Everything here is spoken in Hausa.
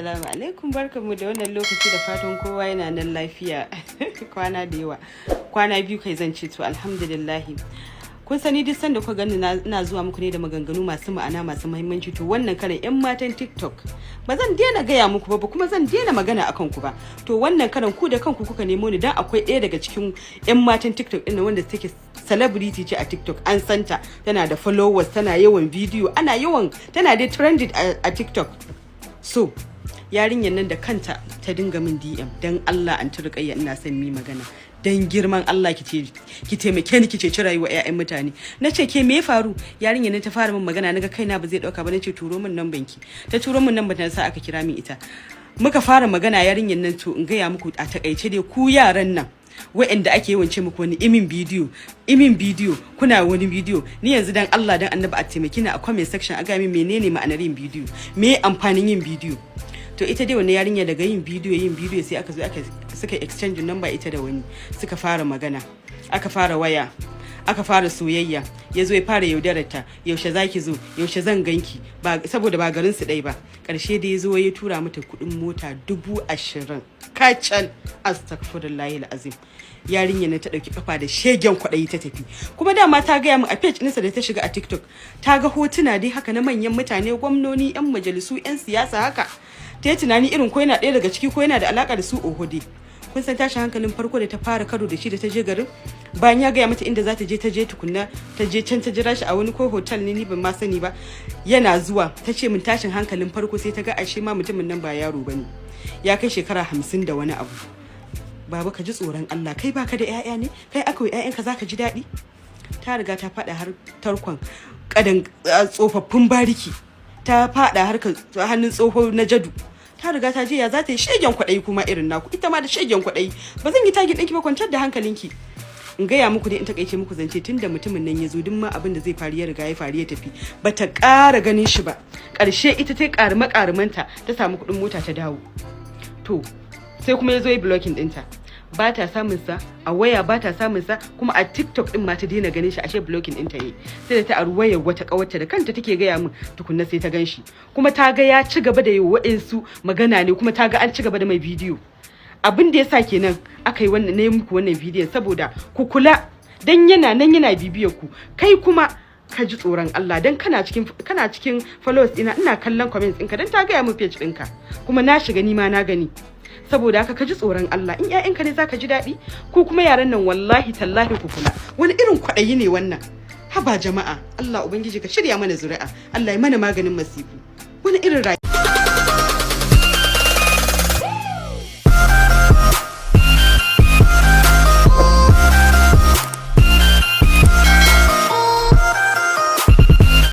Assalamu alaikum, barkanmu da wannan lokaci, da fatan kowa yana nan lafiya. Kwana da yawa, kwana biyu kai zan ce. To, alhamdulillahi. Kun sani, duk sanda kuka gani ina zuwa muku ne da maganganu masu ma'ana, masu muhimmanci. To, wannan karan yan matan TikTok, ba zan daina gaya muku ba, kuma zan daina magana akan ku ba. To, wannan karan ku da kanku kuka nemo ni, dan akwai ɗaya daga cikin yan matan TikTok ɗin wanda take celebrity ce a TikTok, an santa, tana da followers, tana yawan video, ana yawan, tana dai trending a TikTok. So yarinyar nan da kanta ta dinga min DM, "Dan Allah, Aunty Rukayya, ina son mi magana. Dan girman Allah ki ce ki taimake ni, ki ceci rayuwa ƴaƴan mutane." Na ce, "Ke, me ya faru?" Yarinyar nan ta fara min magana, naga kaina ba zai dauka ba. Nace, "Turo min namban ki." Ta turo min namban ta, sa aka kira min ita, muka fara magana yarinyar nan. To, in gaya muku a takaice dai, ku yaran nan wa'anda ake yawan ce muku wani imin bidiyo, imin bidiyo, kuna wani bidiyo, ni yanzu dan Allah dan Annabi a taimaki ni a comment section a ga min menene ma'anar yin bidiyo, me amfanin yin bidiyo. To, ita dai wani yarinya daga yin bidiyo, yin bidiyo, sai aka zo aka suka exchange number ita da wani, suka fara magana, aka fara waya, aka fara soyayya. Ya zo ya fara yaudarar ta, "Yaushe zaki zo? Yaushe zan ganki?" Ba saboda ba garin su ɗai ba. Karshe da ya zo ya tura mata kuɗin mota 20,000 kacal. Astagfirullahi azim. Yarinya na ta ɗauki kafa da shegen kwaɗayi ta tafi. Kuma dama ta gaya min a page ɗinsa da ta shiga a TikTok, ta ga hotuna dai haka na manyan mutane, gwamnoni, 'yan majalisu, 'yan siyasa haka. Ta yi tunani irin ko yana ɗaya daga ciki, ko yana da alaka da su, oho dai. Kun san tashin hankalin farko da ta fara karo da shi da ta je garin, bayan ya gaya mata inda za ta je, ta je tukunna, ta je can, ta jira shi a wani ko hotel ne, ni ban ma sani ba. Yana zuwa, ta ce min tashin hankalin farko sai ta ga ashe ma mutumin nan ba yaro bane, ya kai shekara 50 da wani abu. Baba, ka ji tsoron Allah. Kai baka da 'ya'ya ne? Kai aka yi 'ya'yanka zaka ji daɗi? Ta riga ta faɗa har tarkon kadan tsofaffin bariki, ta faɗa harkar hannun tsoho na jadu. Ta riga ta je, ya za ta yi? Shegen kwaɗayi kuma irin naku, ita ma da shegen kwaɗayi. Ba zan yi tagging ɗinki ba, kwantar da hankalinki. In gaya muku dai, in takaice muku zance, tunda mutumin nan ya zo, duk ma abin da zai faru ya riga ya faru, ya tafi, bata ƙara ganin shi ba. Ƙarshe ita ta ƙarima ƙarimanta, ta samu kuɗin mota ta dawo. To, sai kuma ya zo yi blocking ɗinta, ba ta samun sa a waya, ba ta samun sa kuma a TikTok din ma ta daina ganin shi. Ashe blocking ɗinta yayi. Sai da ta aru wayar wata kawarta, da kanta take gaya min, tukunna sai ta gan shi. Kuma ta ga ya ci gaba da yi wa'insu magana ne, kuma ta ga an ci gaba da mai bidiyo. Abin da yasa kenan aka yi wannan ne muku wannan bidiyon, saboda ku kula, dan yana nan yana bibiyar ku. Kai kuma ka ji tsoron Allah, dan kana cikin followers ina, ina kallon comments ɗinka, dan ta gaya min page ɗinka, kuma na shiga ni ma na gani. Saboda haka ka ji tsoron Allah. In ƴaƴanka ne zaka ji daɗi? Ko kuma yaran nan, wallahi tallahi ku kula. Wani irin kwaɗayi ne wannan? Haba jama'a. Allah Ubangiji ka shirya mana zuri'a, Allah ya mana maganin masifu. Wani irin rayuwa.